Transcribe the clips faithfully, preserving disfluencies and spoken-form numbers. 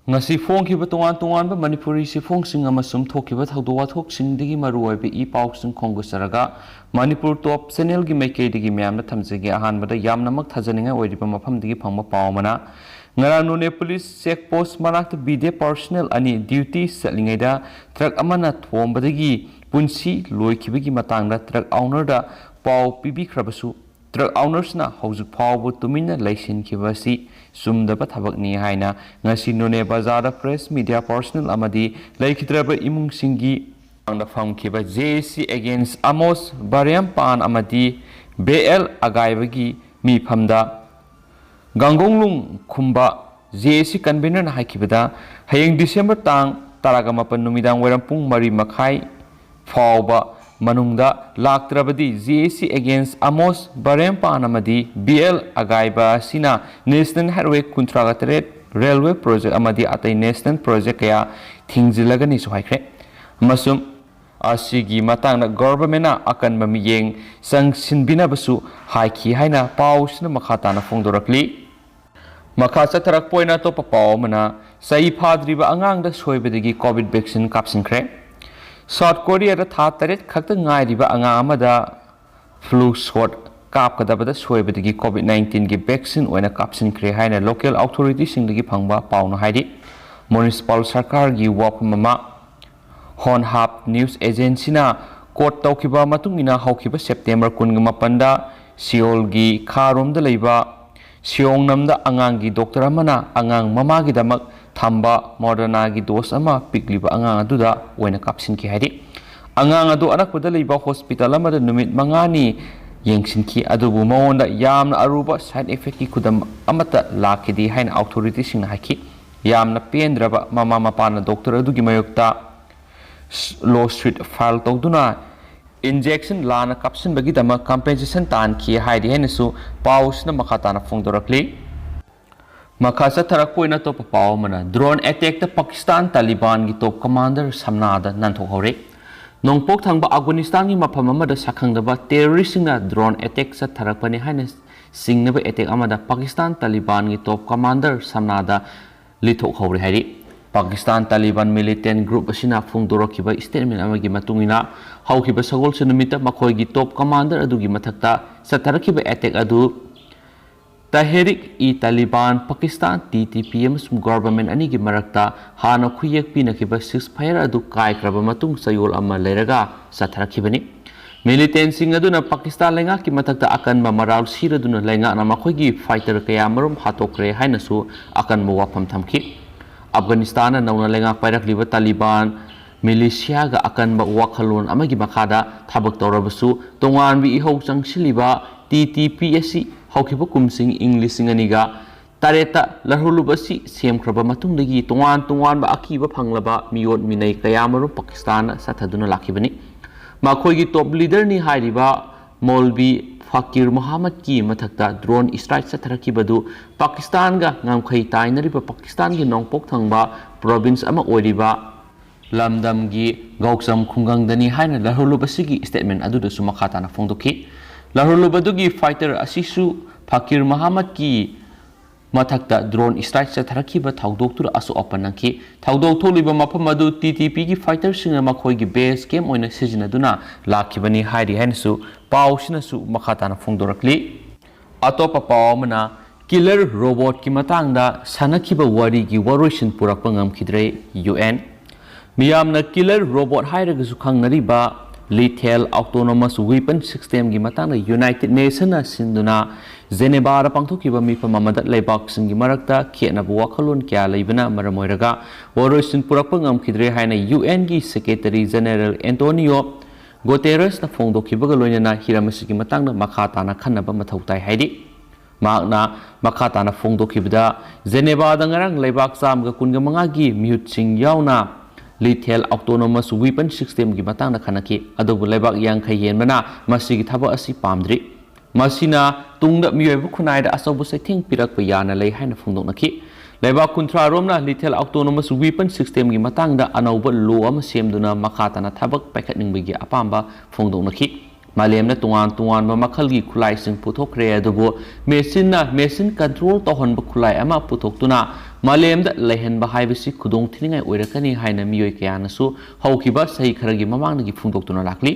ꯉꯁꯤ ꯐꯣꯡꯈꯤꯕ ꯇꯣꯉꯥꯟ ꯇꯣꯉꯥꯟꯕ ꯃꯅꯤꯄꯨꯔꯤ ꯆꯦꯐꯣꯡꯁꯤꯡ ꯑꯃꯁꯨꯡ ꯊꯣꯛꯈꯤꯕ ꯊꯧꯗꯣꯛ ꯋꯥꯊꯣꯛꯁꯤꯡꯗꯒꯤ ꯃꯔꯨꯑꯣꯏꯕ ꯏ ꯄꯥꯎꯁꯤꯡ ꯈꯣꯝꯒꯠꯆꯔꯒ ꯃꯅꯤꯄꯨꯔ ꯇꯣꯞ ꯆꯦꯅꯦꯜꯒꯤ ꯃꯥꯏꯀꯩꯗꯒꯤ ꯃꯌꯥꯝꯗ ꯊꯝꯖꯒꯦ꯫ ꯑꯍꯥꯟꯕꯗ ꯌꯥꯝꯅꯃꯛ ꯊꯥꯖꯅꯤꯡꯉꯥꯏ ꯑꯣꯏꯔꯤꯕ ꯃꯐꯝꯗꯒꯤ ꯐꯪꯕ ꯄꯥꯎ ꯑꯃꯅ, ꯉꯔꯥꯡ ꯅꯣꯅꯦ ꯄꯨꯂꯤꯁ ꯆꯦꯛ ꯄꯣꯁ ꯃꯅꯥꯛꯇ ꯕꯤ ꯗꯤ ꯑꯦꯐ ꯄꯥꯔꯁꯣꯅꯦꯜ ꯑꯅꯤ ꯗ꯭ꯌꯨꯇꯤ ꯆꯠꯂꯤꯉꯩꯗ ꯇ꯭ꯔꯛ ꯑꯃꯅ ꯊꯣꯝꯕꯗꯒꯤ ꯄꯨꯟꯁꯤ ꯂꯣꯏꯈꯤꯕꯒꯤ ꯃꯇꯥꯡꯗ ꯇ꯭ꯔꯛ ꯑꯣꯅꯔꯗ ꯄꯥꯎ ꯄꯤꯕꯤꯈ꯭ꯔꯕꯁꯨ, ꯇ꯭ꯔꯛ ꯑꯣꯅꯔꯁꯅ ꯍꯧꯖꯤꯛ ꯐꯥꯎꯕ ꯇꯨꯃꯤꯟꯅ ꯂꯩꯁꯤꯟꯈꯤꯕ ꯑꯁꯤ ꯆꯨꯝꯗꯕ ꯊꯕꯛꯅꯤ ꯍꯥꯏꯅ ꯉꯁꯤ ꯅꯣꯅꯦ ꯕꯖꯥꯔꯗ ꯄ꯭ꯔꯦꯁ ꯃꯤꯗꯤꯌꯥ ꯄꯥꯔꯁꯣꯅꯦꯜ ꯑꯃꯗꯤ ꯂꯩꯈꯤꯗ꯭ꯔꯕ ꯏꯃꯨꯡꯁꯤꯡꯒꯤ ꯃꯃꯥꯡꯗ ꯐꯝꯈꯤꯕ ꯖꯦ ꯑꯦ ꯁꯤ against ꯑꯃꯣꯁ ꯕꯔꯦꯝꯄꯥꯟ ꯑꯃꯗꯤ ꯕꯦ ꯑꯦꯜ ꯑꯒꯥꯏꯕꯒꯤ ꯃꯤꯐꯝꯗ ꯒꯥꯡꯒꯣꯡꯂꯨꯡ ꯈꯨꯝꯕ ꯖꯦ ꯑꯦ ꯁꯤ ꯀꯟꯚꯦꯅꯔꯅ ꯍꯥꯏꯈꯤꯕꯗ, ꯍꯌꯦꯡ ꯗꯤꯁꯦꯝꯕꯔ ꯇꯥꯡ ꯇꯔꯥꯒ ꯃꯥꯄꯟ ꯅꯨꯃꯤꯗꯥꯡ ꯋꯥꯏꯔꯝ ꯄꯨꯡ ꯃꯔꯤ ꯃꯈꯥꯏ ꯐꯥꯎꯕ ꯃꯅꯨꯡꯗ ꯂꯥꯛꯇ꯭ꯔꯕꯗꯤ ꯖꯦ ꯑꯦ ꯁꯤ against ꯑꯃꯣꯁ ꯕꯔꯦꯝꯄꯥꯟ ꯑꯃꯗꯤ ꯕꯤ ꯑꯦꯜ ꯑꯒꯥꯏꯕ ꯑꯁꯤꯅ ꯅꯦꯁꯅꯦꯜ ꯍꯥꯏꯋꯦ ꯀꯨꯟꯊ꯭ꯔꯥꯒ ꯇꯔꯦꯠ ꯔꯦꯜꯋꯦ ꯄ꯭ꯔꯣꯖꯦꯛ ꯑꯃꯗꯤ ꯑꯇꯩ ꯅꯦꯁꯅꯦꯜ ꯄ꯭ꯔꯣꯖꯦꯛ ꯀꯌꯥ ꯊꯤꯡꯖꯤꯜꯂꯒꯅꯤꯁꯨ ꯍꯥꯏꯈ꯭ꯔꯦ꯫ ꯑꯃꯁꯨꯡ ꯑꯁꯤꯒꯤ ꯃꯇꯥꯡꯗ ꯒꯚꯔꯟꯃꯦꯟꯅ ꯑꯀꯟꯕ ꯃꯤꯠꯌꯦꯡ ꯆꯪꯁꯤꯟꯕꯤꯅꯕꯁꯨ ꯍꯥꯏꯈꯤ ꯍꯥꯏꯅ ꯄꯥꯎꯁꯤꯅ ꯃꯈꯥ ꯇꯥꯅ ꯐꯣꯡꯗꯣꯔꯛꯂꯤ꯫ ꯃꯈꯥ ꯆꯠꯊꯔꯛꯄ ꯑꯣꯏꯅ ꯑꯇꯣꯞꯄ ꯄꯥꯎ ꯑꯃꯅ, ꯆꯍꯤ ꯐꯥꯗ꯭ꯔꯤꯕ ꯑꯉꯥꯡꯗ ꯁꯣꯏꯕꯗꯒꯤ ꯀꯣꯚꯤꯗ ꯚꯦꯛꯁꯤꯟ ꯀꯥꯞꯁꯤꯟꯈ꯭ꯔꯦ꯫ ꯁꯥꯎꯠ ꯀꯣꯔꯤꯌꯥꯗ ꯊꯥ ꯇꯔꯦꯠ ꯈꯛꯇ ꯉꯥꯏꯔꯤꯕ ꯑꯉꯥꯡ ꯑꯃꯗ ꯐ꯭ꯂꯨ ꯁꯣꯠ ꯀꯥꯞꯀꯗꯕꯗ ꯁꯣꯏꯕꯗꯒꯤ ꯀꯣꯚꯤꯗ ꯅꯥꯏꯟꯇꯤꯟꯒꯤ ꯚꯦꯛꯁꯤꯟ ꯑꯣꯏꯅ ꯀꯥꯞꯁꯤꯟꯈ꯭ꯔꯦ ꯍꯥꯏꯅ ꯂꯣꯀꯦꯜ ꯑꯣꯊꯣꯔꯤꯇꯤꯁꯤꯡꯗꯒꯤ ꯐꯪꯕ ꯄꯥꯎꯅ ꯍꯥꯏꯔꯤ꯫ ꯃ꯭ꯌꯨꯅꯤꯁꯤꯄꯥꯜ ꯁꯔꯀꯥꯔꯒꯤ ꯋꯥꯐꯝ ꯑꯃ ꯍꯣꯟꯍꯥꯞ ꯅ꯭ꯌꯨꯁ ꯑꯦꯖꯦꯟꯁꯤꯅ ꯀꯣꯠ ꯇꯧꯈꯤꯕ ꯃꯇꯨꯡ ꯏꯟꯅ, ꯍꯧꯈꯤꯕ ꯁꯦꯞꯇꯦꯝꯕꯔ ꯀꯨꯟꯒ ꯃꯥꯄꯟꯗ ꯁꯤꯑꯣꯜꯒꯤ ꯈꯥꯔꯣꯝꯗ ꯂꯩꯕ ꯁꯤꯑꯣꯡꯅꯝꯗ ꯑꯉꯥꯡꯒꯤ ꯗꯣꯛꯇꯔ ꯑꯃꯅ ꯑꯉꯥꯡ ꯃꯃꯥꯒꯤꯗꯃꯛ ꯊꯝꯕ ꯃꯣꯗꯔꯅꯥꯒꯤ ꯗꯣꯁ ꯑꯃ ꯄꯤꯛꯂꯤꯕ ꯑꯉꯥꯡ ꯑꯗꯨꯗ ꯑꯣꯏꯅ ꯀꯥꯞꯁꯤꯟꯈꯤ ꯍꯥꯏꯔꯤ꯫ ꯑꯉꯥꯡ ꯑꯗꯨ ꯑꯅꯛꯄꯗ ꯂꯩꯕ ꯍꯣꯁꯄꯤꯇꯥꯜ ꯑꯃꯗ ꯅꯨꯃꯤꯠ ꯃꯉꯥꯅꯤ ꯌꯦꯡꯁꯤꯟꯈꯤ, ꯑꯗꯨꯕꯨ ꯃꯉꯣꯟꯗ ꯌꯥꯝꯅ ꯑꯔꯨꯕ ꯁꯥꯏꯗ ꯏꯐꯦꯛꯀꯤ ꯈꯨꯗꯝ ꯑꯃꯠꯇ ꯂꯥꯛꯈꯤꯗꯦ ꯍꯥꯏꯅ ꯑꯣꯊꯣꯔꯤꯇꯤꯁꯤꯡꯅ ꯍꯥꯏꯈꯤ꯫ ꯌꯥꯝꯅ ꯄꯦꯟꯗ꯭ꯔꯕ ꯃꯃꯥ ꯃꯄꯥꯅ ꯗꯣꯛꯇꯔ ꯑꯗꯨꯒꯤ ꯃꯥꯌꯣꯛꯇ ꯂꯣ ꯁꯨꯏꯠ ꯐꯥꯏꯜ ꯇꯧꯗꯨꯅ ꯏꯟꯖꯦꯛꯁꯟ ꯂꯥꯟꯅ ꯀꯥꯞꯁꯤꯟꯕꯒꯤꯗꯃꯛ ꯀꯝꯄꯦꯟꯁꯦꯁꯟ ꯇꯥꯟꯈꯤ ꯍꯥꯏꯔꯤ ꯍꯥꯏꯅꯁꯨ ꯄꯥꯎꯁꯤꯅ ꯃꯈꯥ ꯇꯥꯅ ꯐꯣꯡꯗꯣꯔꯛꯂꯤ꯫ ꯃꯈꯥ ꯆꯠꯊꯔꯛꯄ ꯑꯣꯏꯅ ꯑꯇꯣꯞꯄ ꯄꯥꯎ ꯑꯃꯅ, ꯗ꯭ꯔꯣꯟ ꯑꯦꯇꯦꯛꯇ ꯄꯥꯀꯤꯁꯇꯥꯟ ꯇꯥꯂꯤꯕꯥꯟꯒꯤ ꯇꯣꯞ ꯀꯃꯥꯟꯗꯔ ꯁꯝꯅꯥꯗ ꯅꯥꯟꯊꯣꯛꯍꯧꯔꯦ꯫ ꯅꯣꯡꯄꯣꯛ ꯊꯪꯕ ꯑꯐꯒꯥꯅꯤꯁꯇꯥꯟꯒꯤ ꯃꯐꯝ ꯑꯃꯗ ꯁꯛꯈꯪꯗꯕ ꯇꯦꯔꯣꯔꯤꯁꯁꯤꯡꯅ ꯗ꯭ꯔꯣꯟ ꯑꯦꯇꯦꯛ ꯆꯠꯊꯔꯛꯄꯅꯤ ꯍꯥꯏꯅ ꯆꯤꯡꯅꯕ ꯑꯦꯇꯦꯛ ꯑꯃꯗ ꯄꯥꯀꯤꯁꯇꯥꯟ ꯇꯥꯂꯤꯕꯥꯟꯒꯤ ꯇꯣꯞ ꯀꯃꯥꯟꯗꯔ ꯁꯝꯅꯥꯗ ꯂꯤꯊꯣꯛꯍꯧꯔꯦ ꯍꯥꯏꯔꯤ꯫ ꯄꯥꯀꯤꯁꯇꯥꯟ ꯇꯥꯂꯤꯕꯥꯟ ꯃꯤꯂꯤꯇꯦꯟ ꯒ꯭ꯔꯨꯞ ꯑꯁꯤꯅ ꯐꯣꯡꯗꯣꯔꯛꯈꯤꯕ ꯁ꯭ꯇꯦꯠꯃꯦꯟ ꯑꯃꯒꯤ ꯃꯇꯨꯡ ꯏꯟꯅ, ꯍꯧꯈꯤꯕ ꯁꯒꯣꯜꯁꯦꯟ ꯅꯨꯃꯤꯠꯇ ꯃꯈꯣꯏꯒꯤ ꯇꯣꯞ ꯀꯃꯥꯟꯗꯔ ꯑꯗꯨꯒꯤ ꯃꯊꯛꯇ ꯆꯠꯊꯔꯛꯈꯤꯕ ꯑꯦꯇꯦꯛ ꯑꯗꯨ ꯇꯍꯦꯔꯤꯛ E ꯇꯥꯂꯤꯕꯥꯟ Pakistan, T T P, ꯑꯃꯁꯨꯡ ꯒꯣꯚꯔꯟꯃꯦꯟꯠ ꯑꯅꯤꯒꯤ ꯃꯔꯛꯇ ꯍꯥꯟꯅ ꯈꯨꯌꯦꯛ ꯄꯤꯅꯈꯤꯕ ꯁꯤꯖꯐꯥꯌꯔ ꯑꯗꯨ ꯀꯥꯏꯈ꯭ꯔꯕ ꯃꯇꯨꯡ ꯆꯌꯣꯜ ꯑꯃ ꯂꯩꯔꯒ ꯆꯠꯊꯔꯛꯈꯤꯕꯅꯤ꯫ ꯃꯤꯂꯤꯇꯦꯟꯁꯤꯡ ꯑꯗꯨꯅ ꯄꯥꯀꯤꯁꯇꯥꯟ ꯂꯩꯉꯥꯛꯀꯤ ꯃꯊꯛꯇ ꯑꯀꯟꯕ ꯃꯔꯥꯜ ꯁꯤꯔꯗꯨꯅ ꯂꯩꯉꯥꯛꯅ ꯃꯈꯣꯏꯒꯤ ꯐꯥꯏꯇꯔ ꯀꯌꯥ ꯃꯔꯨꯝ ꯍꯥꯠꯇꯣꯛꯈ꯭ꯔꯦ ꯍꯥꯏꯅꯁꯨ ꯑꯀꯟꯕ ꯋꯥꯐꯝ ꯊꯝꯈꯤ꯫ ꯑꯐꯒꯥꯅꯤꯁꯇꯥꯟꯅ ꯅꯧꯅ ꯂꯩꯉꯥꯛ ꯄꯥꯏꯔꯛꯂꯤꯕ ꯇꯥꯂꯤꯕꯥꯟ ꯃꯤꯂꯤꯁꯤꯌꯥꯒ ꯑꯀꯟꯕ ꯋꯥꯈꯜꯂꯣꯟ ꯑꯃꯒꯤ ꯃꯈꯥꯗ ꯊꯕꯛ ꯇꯧꯔꯕꯁꯨ, ꯇꯣꯉꯥꯟꯕ ꯏꯍꯧ ꯆꯪꯁꯤꯜꯂꯤꯕ ꯇꯤ ꯇꯤ ꯄꯤ ꯑꯁꯤ ꯍꯧꯈꯤꯕ ꯀꯨꯝꯁꯤꯡ ꯏꯪ ꯂꯤꯁꯤꯡ ꯑꯅꯤꯒ ꯇꯔꯦꯠꯇ ꯂꯍꯔꯂꯨꯞ ꯑꯁꯤ ꯁꯦꯝꯈ꯭ꯔꯕ ꯃꯇꯨꯡꯗꯒꯤ ꯇꯣꯉꯥꯟ ꯇꯣꯉꯥꯟꯕ ꯑꯀꯤꯕ ꯐꯪꯂꯕ ꯃꯤꯑꯣꯠ ꯃꯤꯅꯩ ꯀꯌꯥ ꯃꯔꯨꯝ ꯄꯥꯀꯤꯁꯇꯥꯟꯅ ꯆꯠꯊꯗꯨꯅ ꯂꯥꯛꯈꯤꯕꯅꯤ꯫ ꯃꯈꯣꯏꯒꯤ ꯇꯣꯞ ꯂꯤꯗꯔꯅꯤ ꯍꯥꯏꯔꯤꯕ ꯃꯧꯜꯕꯤ ꯐꯀꯤꯔ ꯃꯨꯍꯝꯃꯗꯀꯤ ꯃꯊꯛꯇ ꯗ꯭ꯔꯣꯟ ꯏꯁꯇ꯭ꯔꯥꯏꯛ ꯆꯠꯊꯔꯛꯈꯤꯕꯗꯨ ꯄꯥꯀꯤꯁꯇꯥꯟꯒ ꯉꯝꯈꯩ ꯇꯥꯏꯅꯔꯤꯕ ꯄꯥꯀꯤꯁꯇꯥꯟꯒꯤ ꯅꯣꯡꯄꯣꯛ ꯊꯪꯕ ꯄ꯭ꯔꯣꯚꯤꯟꯁ ꯑꯃ ꯑꯣꯏꯔꯤꯕ ꯂꯝꯗꯝꯒꯤ ꯒꯧꯆꯝ ꯈꯨꯡꯒꯪꯗꯅꯤ ꯍꯥꯏꯅ ꯂꯍꯔꯂꯨꯞ ꯑꯁꯤꯒꯤ ꯁ꯭ꯇꯦꯠꯃꯦꯟ ꯑꯗꯨꯗꯁꯨ ꯃꯈꯥ ꯇꯥꯅ ꯐꯣꯡꯗꯣꯛꯈꯤ꯫ ꯂꯍꯔꯂꯨꯞ ꯑꯗꯨꯒꯤ ꯐꯥꯏꯇꯔ ꯑꯁꯤꯁꯨ ꯐꯀꯤꯔ ꯃꯨꯍꯝꯃꯗꯀꯤ ꯃꯊꯛꯇ ꯗ꯭ꯔꯣꯟ ꯏꯁꯇ꯭ꯔꯥꯏꯛ ꯆꯠꯊꯔꯛꯈꯤꯕ ꯊꯧꯗꯣꯛꯇꯨꯗ ꯑꯁꯣꯛ ꯑꯄꯟ ꯅꯪꯈꯤ꯫ ꯊꯧꯗꯣꯛ ꯊꯣꯛꯂꯤꯕ ꯃꯐꯝ ꯑꯗꯨ ꯇꯤ ꯇꯤ ꯄꯤꯒꯤ ꯐꯥꯏꯇꯔꯁꯤꯡꯅ ꯃꯈꯣꯏꯒꯤ ꯕꯦꯁ ꯀꯦꯝꯞ ꯑꯣꯏꯅ ꯁꯤꯖꯤꯟꯅꯗꯨꯅ ꯂꯥꯛꯈꯤꯕꯅꯤ ꯍꯥꯏꯔꯤ ꯍꯥꯏꯅꯁꯨ ꯄꯥꯎꯁꯤꯅꯁꯨ ꯃꯈꯥ ꯇꯥꯅ ꯐꯣꯡꯗꯣꯔꯛꯂꯤ꯫ ꯑꯇꯣꯞꯄ ꯄꯥꯎ ꯑꯃꯅ, ꯀꯤꯂꯔ ꯔꯣꯕꯣꯠꯀꯤ ꯃꯇꯥꯡꯗ ꯁꯥꯟꯅꯈꯤꯕ ꯋꯥꯔꯤꯒꯤ ꯋꯥꯔꯣꯏꯁꯤꯟ ꯄꯨꯔꯛꯄ ꯉꯝꯈꯤꯗ꯭ꯔꯦ ꯌꯨ ꯑꯦꯟ꯫ ꯃꯤꯌꯥꯝꯅ ꯀꯤꯂꯔ ꯔꯣꯕꯣꯠ ꯍꯥꯏꯔꯒꯁꯨ ꯈꯪꯅꯔꯤꯕ ꯂꯤꯊꯦꯜ ꯑꯣꯇꯣꯅꯣꯃꯁ ꯋꯦꯄꯟ ꯁꯤꯁꯇꯦꯝꯒꯤ ꯃꯇꯥꯡꯗ ꯌꯨꯅꯥꯏꯇꯦꯗ ꯅꯦꯁꯟꯅ ꯁꯤꯟꯗꯨꯅ ꯖꯦꯅꯦꯕꯥꯗ ꯄꯥꯡꯊꯣꯛꯈꯤꯕ ꯃꯤꯐꯝ ꯑꯃꯗ ꯂꯩꯕꯥꯛꯁꯤꯡꯒꯤ ꯃꯔꯛꯇ ꯈꯦꯠꯅꯕ ꯋꯥꯈꯜꯂꯣꯟ ꯀꯌꯥ ꯂꯩꯕꯅ ꯃꯔꯝ ꯑꯣꯏꯔꯒ ꯋꯥꯔꯣꯏꯁꯤꯟ ꯄꯨꯔꯛꯄ ꯉꯝꯈꯤꯗ꯭ꯔꯦ ꯍꯥꯏꯅ ꯌꯨ ꯑꯦꯟꯒꯤ ꯁꯦꯀ꯭ꯔꯦꯇꯔꯤ ꯖꯦꯅꯦꯔꯦꯜ ꯑꯦꯟꯇꯣꯅꯤꯌꯣ ꯒꯣꯇꯦꯔꯁꯅ ꯐꯣꯡꯗꯣꯛꯈꯤꯕꯒ ꯂꯣꯏꯅꯅ ꯍꯤꯔꯝ ꯑꯁꯤꯒꯤ ꯃꯇꯥꯡꯗ ꯃꯈꯥ ꯇꯥꯅ ꯈꯟꯅꯕ ꯃꯊꯧ ꯇꯥꯏ ꯍꯥꯏꯔꯤ꯫ ꯃꯍꯥꯛꯅ ꯃꯈꯥ ꯇꯥꯅ ꯐꯣꯡꯗꯣꯛꯈꯤꯕꯗ, ꯖꯦꯅꯦꯕꯥꯗ ꯉꯔꯥꯡ ꯂꯩꯕꯥꯛ ꯆꯥꯝꯃꯒ ꯀꯨꯟꯒ ꯃꯉꯥꯒꯤ ꯃꯤꯍꯨꯠꯁꯤꯡ ꯌꯥꯎꯅ ꯂꯤꯊꯦꯜ ꯑꯣꯇꯣꯅꯣꯃꯁ ꯋꯦꯄꯟ ꯁꯤꯁꯇꯦꯝꯒꯤ ꯃꯇꯥꯡꯗ ꯈꯟꯅꯈꯤ, ꯑꯗꯨꯕꯨ ꯂꯩꯕꯥꯛ ꯌꯥꯡꯈꯩ ꯍꯦꯟꯕꯅ ꯃꯁꯤꯒꯤ ꯊꯕꯛ ꯑꯁꯤ ꯄꯥꯝꯗ꯭ꯔꯤ꯫ ꯃꯁꯤꯅ ꯇꯨꯡꯗ ꯃꯤꯑꯣꯏꯕ ꯈꯨꯟꯅꯥꯏꯗ ꯑꯆꯧꯕ ꯆꯩꯊꯦꯡ ꯄꯤꯔꯛꯄ ꯌꯥꯅ ꯂꯩ ꯍꯥꯏꯅ ꯐꯣꯡꯗꯣꯛꯅꯈꯤ꯫ ꯂꯩꯕꯥꯛ ꯀꯨꯟꯊ꯭ꯔꯥ ꯔꯣꯝꯅ ꯂꯤꯊꯦꯜ ꯑꯣꯇꯣꯅꯣꯃꯁ ꯋꯦꯄꯟ ꯁꯤꯁꯇꯦꯝꯒꯤ ꯃꯇꯥꯡꯗ ꯑꯅꯧꯕ ꯂꯣ ꯑꯃ ꯁꯦꯝꯗꯨꯅ ꯃꯈꯥ ꯇꯥꯅ ꯊꯕꯛ ꯄꯥꯏꯈꯠꯅꯤꯡꯕꯒꯤ ꯑꯄꯥꯝꯕ ꯐꯣꯡꯗꯣꯛꯅꯈꯤ꯫ ꯃꯥꯂꯦꯝꯅ ꯇꯣꯉꯥꯟ ꯇꯣꯉꯥꯟꯕ ꯃꯈꯜꯒꯤ ꯈꯨꯠꯂꯥꯏꯁꯤꯡ ꯄꯨꯊꯣꯛꯈ꯭ꯔꯦ, ꯑꯗꯨꯕꯨ ꯃꯦꯆꯤꯟꯅ ꯃꯦꯆꯤꯟ ꯀꯟꯇ꯭ꯔꯣꯜ ꯇꯧꯍꯟꯕ ꯈꯨꯠꯂꯥꯏ ꯑꯃ ꯄꯨꯊꯣꯛꯇꯨꯅ ꯃꯥꯂꯦꯝꯗ ꯂꯩꯍꯟꯕ ꯍꯥꯏꯕꯁꯤ ꯈꯨꯗꯣꯡ ꯊꯤꯅꯤꯡꯉꯥꯏ ꯑꯣꯏꯔꯛꯀꯅꯤ ꯍꯥꯏꯅ ꯃꯤꯑꯣꯏ ꯀꯌꯥꯅꯁꯨ ꯍꯧꯈꯤꯕ ꯆꯍꯤ ꯈꯔꯒꯤ ꯃꯃꯥꯡꯗꯒꯤ ꯐꯣꯡꯗꯣꯛꯇꯨꯅ ꯂꯥꯛꯂꯤ꯫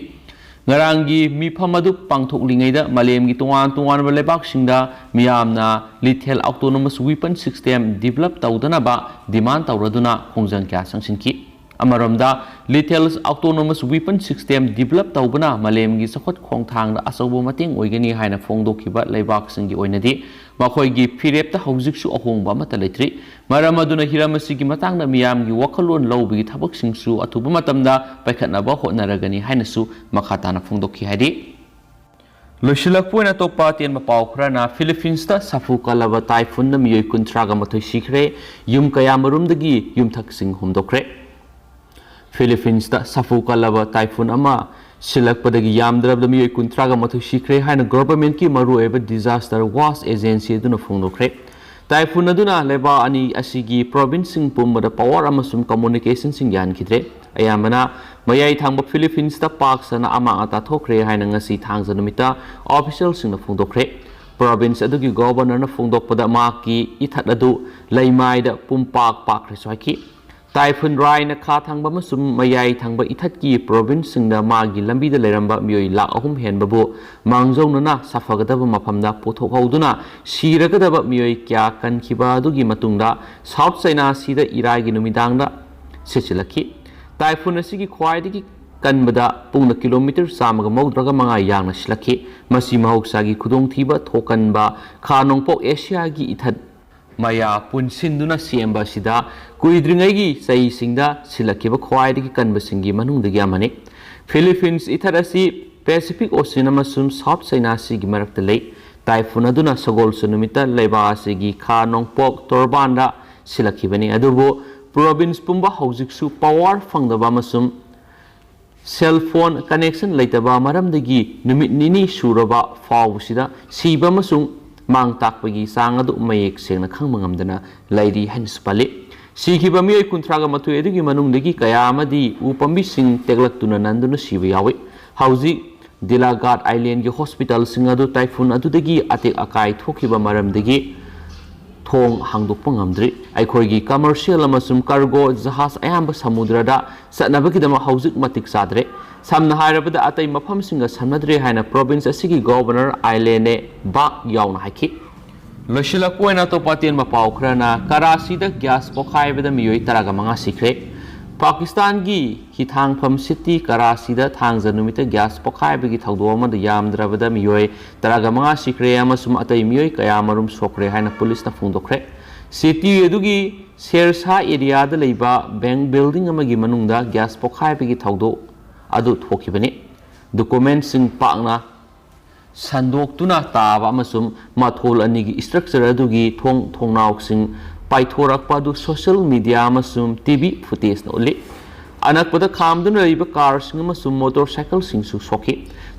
ꯉꯔꯥꯡꯒꯤ ꯃꯤꯐꯝ ꯑꯗꯨ ꯄꯥꯡꯊꯣꯛꯂꯤꯉꯩꯗ ꯃꯥꯂꯦꯝꯒꯤ ꯇꯣꯉꯥꯟ ꯇꯣꯉꯥꯟꯕ ꯂꯩꯕꯥꯛꯁꯤꯡꯗ ꯃꯤꯌꯥꯝꯅ lethal autonomous weapon system develop ꯇꯧꯗꯅꯕ demand ꯇꯧꯔꯗꯨꯅ ꯈꯣꯡꯖꯪ ꯀꯌꯥ ꯆꯪꯁꯤꯟꯈꯤ꯫ ꯑꯃꯔꯣꯝꯗ, lethal autonomous weapon system develop ꯇꯧꯕꯅ ꯃꯥꯂꯦꯝꯒꯤ ꯆꯥꯎꯈꯠ ꯈꯣꯡꯊꯥꯡꯗ ꯑꯆꯧꯕ ꯃꯇꯦꯡ ꯑꯣꯏꯒꯅꯤ ꯍꯥꯏꯅ ꯐꯣꯡꯗꯣꯛꯈꯤꯕ ꯂꯩꯕꯥꯛꯁꯤꯡꯒꯤ ꯑꯣꯏꯅꯗꯤ ꯃꯈꯣꯏꯒꯤ ꯐꯤꯔꯦꯞꯇ ꯍꯧꯖꯤꯛꯁꯨ ꯑꯍꯣꯡꯕ ꯑꯃꯠꯇ ꯂꯩꯇ꯭ꯔꯤ꯫ ꯃꯔꯝ ꯑꯗꯨꯅ ꯍꯤꯔꯝ ꯑꯁꯤꯒꯤ ꯃꯇꯥꯡꯗ ꯃꯤꯌꯥꯝꯒꯤ ꯋꯥꯈꯜꯂꯣꯟ ꯂꯧꯕꯒꯤ ꯊꯕꯛꯁꯤꯡꯁꯨ ꯑꯊꯨꯕ ꯃꯇꯝꯗ ꯄꯥꯏꯈꯠꯅꯕ ꯍꯣꯠꯅꯔꯒꯅꯤ ꯍꯥꯏꯅꯁꯨ ꯃꯈꯥ ꯇꯥꯅ ꯐꯣꯡꯗꯣꯛꯈꯤ ꯍꯥꯏꯔꯤ꯫ ꯂꯣꯏꯁꯤꯜꯂꯛꯄ ꯑꯣꯏꯅ ꯑꯇꯣꯞꯄ ꯑꯇꯦꯟꯕ ꯄꯥꯎ ꯈꯔꯅ, ꯐꯤꯂꯤꯄꯤꯟꯁꯇ ꯁꯥꯐꯨ ꯀꯜꯂꯕ ꯇꯥꯏꯐꯨꯟꯅ ꯃꯤꯑꯣꯏ ꯀꯨꯟꯊ꯭ꯔꯥꯒ ꯃꯥꯊꯣꯏ ꯁꯤꯈ꯭ꯔꯦ, ꯌꯨꯝ ꯀꯌꯥꯃꯔꯨꯝꯗꯒꯤ ꯌꯨꯝꯊꯛꯁꯤꯡ ꯍꯨꯝꯗꯣꯛꯈ꯭ꯔꯦ꯫ ꯐꯤꯂꯤꯄꯤꯟꯁꯇ ꯁꯥꯐꯨ ꯀꯜꯂꯕ ꯇꯥꯏꯐꯨꯟ ꯑꯃ ꯁꯤꯜꯂꯛꯄꯗꯒꯤ ꯌꯥꯝꯗ꯭ꯔꯕꯗ ꯃꯤꯑꯣꯏ ꯀꯨꯟꯊ꯭ꯔꯥꯒ ꯃꯥꯊꯣꯏ ꯁꯤꯈ꯭ꯔꯦ ꯍꯥꯏꯅ ꯒꯣꯚꯔꯟꯃꯦꯟꯠꯀꯤ ꯃꯔꯨꯑꯣꯏꯕ disaster watch agency ꯑꯗꯨꯅ ꯐꯣꯡꯗꯣꯛꯈ꯭ꯔꯦ꯫ ꯇꯥꯏꯐꯨꯟ ꯑꯗꯨꯅ ꯂꯩꯕꯥꯛ ꯑꯅꯤ ꯑꯁꯤꯒꯤ ꯄ꯭ꯔꯣꯚꯤꯟꯁꯁꯤꯡ ꯄꯨꯝꯕꯗ ꯄꯥꯋꯔ ꯑꯃꯁꯨꯡ ꯀꯝꯃꯨꯅꯤꯀꯦꯁꯟꯁꯤꯡ ꯌꯥꯟꯈꯤꯗ꯭ꯔꯦ꯫ ꯑꯌꯥꯝꯕꯅ ꯃꯌꯥꯏ ꯊꯪꯕ ꯐꯤꯂꯤꯄꯤꯟꯁꯇ ꯄꯥꯛ ꯁꯟꯅ ꯑꯃꯥꯡ ꯑꯇꯥ ꯊꯣꯛꯈ꯭ꯔꯦ ꯍꯥꯏꯅ ꯉꯁꯤ ꯊꯥꯡꯖ ꯅꯨꯃꯤꯠꯇ ꯑꯣꯐꯤꯁꯤꯌꯦꯜꯁꯤꯡꯅ ꯐꯣꯡꯗꯣꯛꯈ꯭ꯔꯦ꯫ ꯄ꯭ꯔꯣꯚꯤꯟꯁ ꯑꯗꯨꯒꯤ ꯒꯣꯚꯔꯅꯔꯅ ꯐꯣꯡꯗꯣꯛꯄꯗ ꯃꯍꯥꯛꯀꯤ ꯏꯊꯠ ꯑꯗꯨ ꯂꯩꯃꯥꯏꯗ ꯄꯨꯝꯄꯥꯛ ꯄꯥꯛꯈ꯭ꯔꯦꯁꯨ ꯍꯥꯏꯈꯤ꯫ ꯇꯥꯏꯐꯨꯟ ꯔꯥꯏꯅ ꯈꯥ ꯊꯪꯕ ꯑꯃꯁꯨꯡ ꯃꯌꯥꯏ ꯊꯪꯕ ꯏꯊꯠꯀꯤ ꯄ꯭ꯔꯣꯚꯤꯟꯁꯁꯤꯡꯗ ꯃꯥꯒꯤ ꯂꯝꯕꯤꯗ ꯂꯩꯔꯝꯕ ꯃꯤꯑꯣꯏ ꯂꯥꯈ ꯑꯍꯨꯝ ꯍꯦꯟꯕꯕꯨ ꯃꯥꯡꯖꯧꯅꯅ ꯁꯥꯐꯒꯗꯕ ꯃꯐꯝꯗ ꯄꯨꯊꯣꯛꯍꯧꯗꯨꯅ ꯁꯤꯔꯒꯗꯕ ꯃꯤꯑꯣꯏ ꯀꯌꯥ ꯀꯟꯈꯤꯕ ꯑꯗꯨꯒꯤ ꯃꯇꯨꯡꯗ ꯁꯥꯎꯠ ꯆꯥꯏꯅꯥ ꯁꯤꯗ ꯏꯔꯥꯏꯒꯤ ꯅꯨꯃꯤꯗꯥꯡꯗ ꯁꯤꯠꯆꯤꯜꯂꯛꯈꯤ꯫ ꯇꯥꯏꯐꯨꯟ ꯑꯁꯤꯒꯤ ꯈ꯭ꯋꯥꯏꯗꯒꯤ ꯀꯟꯕꯗ ꯄꯨꯡꯗ ꯀꯤꯂꯣꯃꯤꯇꯔ ꯆꯥꯝꯃꯒ ꯃꯧꯗ꯭ꯔꯥꯒ ꯃꯉꯥ ꯌꯥꯡꯅ ꯁꯤꯜꯂꯛꯈꯤ꯫ ꯃꯁꯤ ꯃꯍꯧꯁꯥꯒꯤ ꯈꯨꯗꯣꯡꯊꯤꯕ ꯊꯣꯛꯀꯟꯕ ꯈꯥ ꯅꯣꯡꯄꯣꯛ ꯑꯦꯁꯤꯌꯥꯒꯤ ꯏꯊꯠ ꯃꯌꯥ ꯄꯨꯟꯁꯤꯟꯗꯨꯅ ꯁꯦꯝꯕ ꯑꯁꯤꯗ ꯀꯨꯏꯗ꯭ꯔꯤꯉꯩꯒꯤ ꯆꯍꯤꯁꯤꯡꯗ ꯁꯤꯜꯂꯛꯈꯤꯕ ꯈ꯭ꯋꯥꯏꯗꯒꯤ ꯀꯟꯕꯁꯤꯡꯒꯤ ꯃꯅꯨꯡꯗꯒꯤ ꯑꯃꯅꯤ꯫ ꯐꯤꯂꯤꯄꯤꯟꯁ ꯏꯊꯠ ꯑꯁꯤ ꯄꯦꯁꯤꯐꯤꯛ ꯑꯣꯁꯤꯌꯟ ꯑꯃꯁꯨꯡ ꯁꯥꯎꯠ ꯆꯥꯏꯅꯥ ꯁꯤꯒꯤ ꯃꯔꯛꯇ ꯂꯩ꯫ ꯇꯥꯏꯐꯨꯟ ꯑꯗꯨꯅ ꯁꯒꯣꯜꯁꯦꯟ ꯅꯨꯃꯤꯠꯇ ꯂꯩꯕꯥꯛ ꯑꯁꯤꯒꯤ ꯈꯥ ꯅꯣꯡꯄꯣꯛ ꯇꯣꯔꯕꯥꯟꯗ ꯁꯤꯜꯂꯛꯈꯤꯕꯅꯤ꯫ ꯑꯗꯨꯕꯨ ꯄ꯭ꯔꯣꯚꯤꯟꯁ ꯄꯨꯝꯕ ꯍꯧꯖꯤꯛꯁꯨ ꯄꯥꯋꯔ ꯐꯪꯗꯕ ꯑꯃꯁꯨꯡ ꯁꯦꯜ ꯐꯣꯟ ꯀꯅꯦꯛꯁꯟ ꯂꯩꯇꯕ ꯃꯔꯝꯗꯒꯤ ꯅꯨꯃꯤꯠ ꯅꯤꯅꯤ ꯁꯨꯔꯕ ꯐꯥꯎꯕꯁꯤꯗ ꯁꯤꯕ ꯑꯃꯁꯨꯡ ꯃꯥꯡ ꯇꯥꯛꯄꯒꯤ ꯆꯥꯡ ꯑꯗꯨ ꯃꯌꯦꯛ ꯁꯦꯡꯅ ꯈꯪꯕ ꯉꯝꯗꯅ ꯂꯩꯔꯤ ꯍꯥꯏꯅꯁꯨ ꯄꯜꯂꯤ꯫ ꯁꯤꯈꯤꯕ ꯃꯤꯑꯣꯏ ꯀꯨꯟꯊ꯭ꯔꯥꯒ ꯃꯥꯊꯣꯏ ꯑꯗꯨꯒꯤ ꯃꯅꯨꯡꯗꯒꯤ ꯀꯌꯥ ꯑꯃꯗꯤ ꯎ ꯄꯥꯝꯕꯤꯁꯤꯡ ꯇꯦꯛꯂꯛꯇꯨꯅ ꯅꯟꯗꯨꯅ ꯁꯤꯕ ꯌꯥꯎꯏ꯫ ꯍꯧꯖꯤꯛ ꯗꯤꯂꯥꯒꯥꯠ ꯑꯥꯏꯂꯦꯟꯒꯤ ꯍꯣꯁꯄꯤꯇꯥꯜꯁꯤꯡ ꯑꯗꯨ ꯇꯥꯏꯐꯨꯟ ꯑꯗꯨꯗꯒꯤ ꯑꯇꯦꯛ ꯑꯀꯥꯏ ꯊꯣꯛꯈꯤꯕ ꯃꯔꯝꯗꯒꯤ ꯊꯣꯡ ꯍꯥꯡꯗꯣꯛꯄ ꯉꯝꯗ꯭ꯔꯤ꯫ ꯑꯩꯈꯣꯏꯒꯤ ꯀꯃꯔꯁꯤꯌꯦꯜ ꯑꯃꯁꯨꯡ ꯀꯥꯔꯒꯣ ꯖꯍꯥꯖ ꯑꯌꯥꯝꯕ ꯁꯃꯨꯗ꯭ꯔꯗ ꯆꯠꯅꯕꯒꯤꯗꯃꯛ ꯍꯧꯖꯤꯛ ꯃꯇꯤꯛ ꯆꯥꯗ꯭ꯔꯦ꯫ ꯁꯝꯅ ꯍꯥꯏꯔꯕꯗ, ꯑꯇꯩ ꯃꯐꯝꯁꯤꯡꯒ ꯁꯝꯅꯗ꯭ꯔꯦ ꯍꯥꯏꯅ ꯄ꯭ꯔꯣꯚꯤꯟꯁ ꯑꯁꯤꯒꯤ ꯒꯣꯚꯔꯅꯔ ꯑꯥꯏꯂꯦꯅꯦ ꯕꯥꯛ ꯌꯥꯎꯅ ꯍꯥꯏꯈꯤ꯫ ꯂꯣꯏꯁꯤꯜꯂꯛꯄ ꯑꯣꯏꯅ ꯑꯇꯣꯞꯄ ꯑꯇꯦꯟꯕ ꯄꯥꯎ ꯈꯔꯅ, ꯀꯔꯥꯆꯤꯗ ꯒ꯭ꯌꯥꯁ ꯄꯣꯈꯥꯏꯕꯗ ꯃꯤꯑꯣꯏ ꯇꯔꯥꯒ ꯃꯉꯥ ꯁꯤꯈ꯭ꯔꯦ꯫ ꯄꯥꯀꯤꯁꯇꯥꯟꯒꯤ ꯍꯤꯊꯥꯡꯐꯝ ꯁꯤꯇꯤ ꯀꯔꯥꯆꯤꯗ ꯊꯥꯡꯖ ꯅꯨꯃꯤꯠꯇ ꯒ꯭ꯌꯥꯁ ꯄꯣꯈꯥꯏꯕꯒꯤ ꯊꯧꯗꯣꯛ ꯑꯃꯗ ꯌꯥꯝꯗ꯭ꯔꯕꯗ ꯃꯤꯑꯣꯏ ꯇꯔꯥꯒ ꯃꯉꯥ ꯁꯤꯈ꯭ꯔꯦ ꯑꯃꯁꯨꯡ ꯑꯇꯩ ꯃꯤꯑꯣꯏ ꯀꯌꯥ ꯃꯔꯨꯝ ꯁꯣꯛꯈ꯭ꯔꯦ ꯍꯥꯏꯅ ꯄꯨꯂꯤꯁꯅ ꯐꯣꯡꯗꯣꯛꯈ꯭ꯔꯦ꯫ ꯁꯤꯇꯤ ꯑꯗꯨꯒꯤ ꯁꯦꯔꯁꯥ ꯑꯦꯔꯤꯌꯥꯗ ꯂꯩꯕ ꯕꯦꯡꯛ ꯕꯤꯜꯗꯤꯡ ꯑꯃꯒꯤ ꯃꯅꯨꯡꯗ ꯒ꯭ꯌꯥꯁ ꯄꯣꯈꯥꯏꯕꯒꯤ ꯊꯧꯗꯣꯛ ꯑꯗꯨ ꯊꯣꯛꯈꯤꯕꯅꯤ꯫ ꯗꯣꯀꯨꯃꯦꯟꯠꯁꯤꯡ ꯄꯥꯛꯅ ꯁꯟꯗꯣꯛꯇꯨꯅ ꯇꯥꯕ ꯑꯃꯁꯨꯡ ꯃꯊꯣꯜ ꯑꯅꯤꯒꯤ ꯁ꯭ꯇ꯭ꯔꯛꯆꯔ ꯑꯗꯨꯒꯤ ꯊꯣꯡ ꯊꯣꯡꯅꯥꯎꯁꯤꯡ ꯄꯥꯏꯊꯣꯔꯛꯄ ꯑꯗꯨ ꯁꯣꯁꯤꯌꯦꯜ ꯃꯤꯗꯤꯌꯥ ꯑꯃꯁꯨꯡ ꯇꯤ ꯚꯤ ꯐꯨꯇꯦꯖꯅ ꯎꯠꯂꯤ꯫ ꯑꯅꯛꯄꯗ ꯈꯥꯝꯗꯨꯅ ꯂꯩꯕ ꯀꯥꯔꯁꯤꯡ ꯑꯃꯁꯨꯡ ꯃꯣꯇꯣꯔ ꯁꯥꯏꯀꯜꯁꯤꯡꯁꯨ ꯁꯣꯛꯈꯤ꯫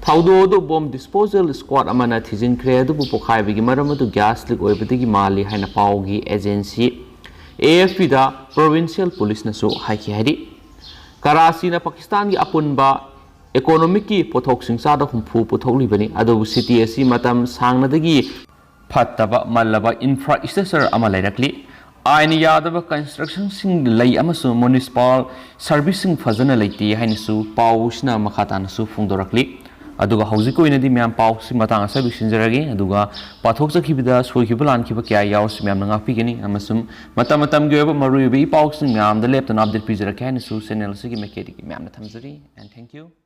ꯊꯧꯗꯣꯛ ꯑꯗꯨ ꯕꯣꯝ ꯗꯤꯁꯄꯣꯖꯦꯜ ꯁ꯭ꯀ꯭ꯋꯥꯗ ꯑꯃꯅ ꯊꯤꯖꯤꯟꯈ꯭ꯔꯦ, ꯑꯗꯨꯕꯨ ꯄꯣꯈꯥꯏꯕꯒꯤ ꯃꯔꯝ ꯑꯗꯨ ꯒ꯭ꯌꯥꯁ ꯂꯤꯛ ꯑꯣꯏꯕꯗꯒꯤ ꯃꯥꯜꯂꯤ ꯍꯥꯏꯅ ꯄꯥꯎꯒꯤ ꯑꯦꯖꯦꯟꯁꯤ ꯑꯦ ꯑꯦꯐ ꯄꯤꯗ ꯄ꯭ꯔꯣꯚꯤꯟꯁꯤꯌꯦꯜ ꯄꯨꯂꯤꯁꯅꯁꯨ ꯍꯥꯏꯈꯤ ꯍꯥꯏꯔꯤ꯫ ꯀꯔꯥꯆꯤꯅ ꯄꯥꯀꯤꯁꯇꯥꯟꯒꯤ ꯑꯄꯨꯟꯕ ꯏꯀꯣꯅꯣꯃꯤꯛꯀꯤ ꯄꯣꯠꯊꯣꯛꯁꯤꯡ ꯆꯥꯗ ꯍꯨꯝꯐꯨ ꯄꯨꯊꯣꯛꯂꯤꯕꯅꯤ, ꯑꯗꯨꯕꯨ ꯁꯤꯇꯤ ꯑꯁꯤ ꯃꯇꯝ ꯁꯥꯡꯅꯗꯒꯤ ꯐꯠꯇꯕ ꯃꯜꯂꯕ ꯏꯟꯐ꯭ꯔꯥꯁ꯭ꯇ꯭ꯔꯛꯆꯔ ꯑꯃ ꯂꯩꯔꯛꯂꯤ꯫ ꯑꯥꯏꯟ ꯌꯥꯗꯕ ꯀꯟꯁꯇ꯭ꯔꯛꯁꯟꯁꯤꯡ ꯂꯩ ꯑꯃꯁꯨꯡ ꯃ꯭ꯌꯨꯅꯤꯁꯤꯄꯥꯜ ꯁꯔꯚꯤꯁꯁꯤꯡ ꯐꯖꯅ ꯂꯩꯇꯦ ꯍꯥꯏꯅꯁꯨ ꯄꯥꯎꯁꯤꯅ ꯃꯈꯥ ꯇꯥꯅꯁꯨ ꯐꯣꯡꯗꯣꯔꯛꯂꯤ꯫ ꯑꯗꯨꯒ ꯍꯧꯖꯤꯛꯀꯤ ꯑꯣꯏꯅꯗꯤ ꯃꯌꯥꯝ ꯄꯥꯎꯁꯤ ꯃꯇꯥꯡ ꯑꯁꯤꯗ ꯂꯣꯏꯁꯤꯟꯖꯔꯒꯦ꯫ ꯑꯗꯨꯒ ꯄꯥꯊꯣꯛꯆꯈꯤꯕꯗ ꯁꯣꯏꯈꯤꯕ ꯂꯥꯟꯈꯤꯕ ꯀꯌꯥ ꯌꯥꯎꯔꯁꯨ ꯃꯌꯥꯝꯅ ꯉꯥꯛꯄꯤꯒꯅꯤ, ꯑꯃꯁꯨꯡ ꯃꯇꯝ ꯃꯇꯝꯒꯤ ꯑꯣꯏꯕ ꯃꯔꯨꯑꯣꯏꯕ ꯏ ꯄꯥꯎꯁꯤꯡ ꯃꯌꯥꯝꯗ ꯂꯦꯞꯇꯅ ꯑꯞꯗꯦꯠ ꯄꯤꯖꯔꯛꯀꯦ ꯍꯥꯏꯅꯁꯨ ꯆꯦꯅꯦꯜ ꯑꯁꯤꯒꯤ ꯃꯥꯏꯀꯩꯗꯒꯤ ꯃꯌꯥꯝꯅ ꯊꯝꯖꯔꯤ꯫ And thank you.